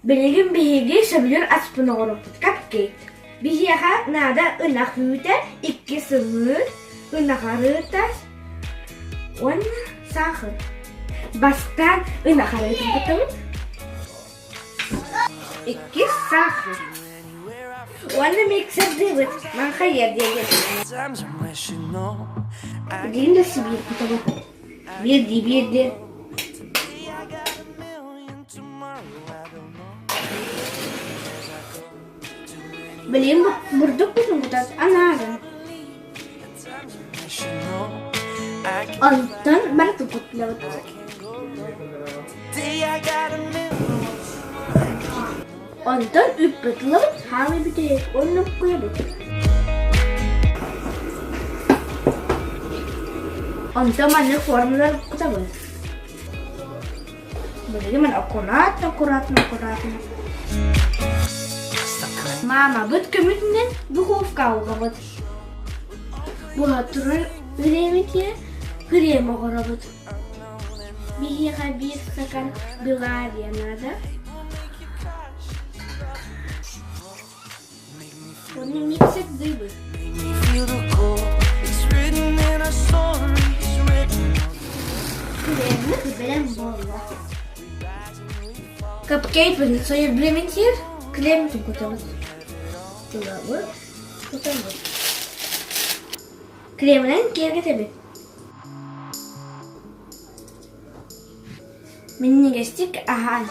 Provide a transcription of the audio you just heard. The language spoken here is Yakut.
Билигин биһиги сөбүлүүр аспын оҥоруохпут капкейк. Биһиэхэ наада ынах үүтэ, икки сымыыт, ынах арыыта уонна саахар. Бастаан ынах арыытын кутабыт. Иккис саахар. Уонна миксердыыбыт. Маҥхайыар диэги. Билигин да сибиир кутабыт. Биирдии биирдии. Билигин бурдук кутун кутат анаарын. Онтон барытын кутулабыт. Онтон үппүт ылабыт, хаалыы бүтэһик уонна куйабыт. Онтон маннык формалар кутабыт. Билигин аккуратно, аккуратно, аккуратно. Маамабыт көмөтүнэн духовка угабыт. Буһа турар бириэмэтигэр крем оҥоробут. Биһиэхэ биир стакан Белавия наада. Уонна миксердыыбыт. Креммит бэлэм буолла. Капкейкпын соебрементир крем кутабыт. Ылабыт, кутабыт. Кремынан киэргэтэбит. Минньигэстик аһаан.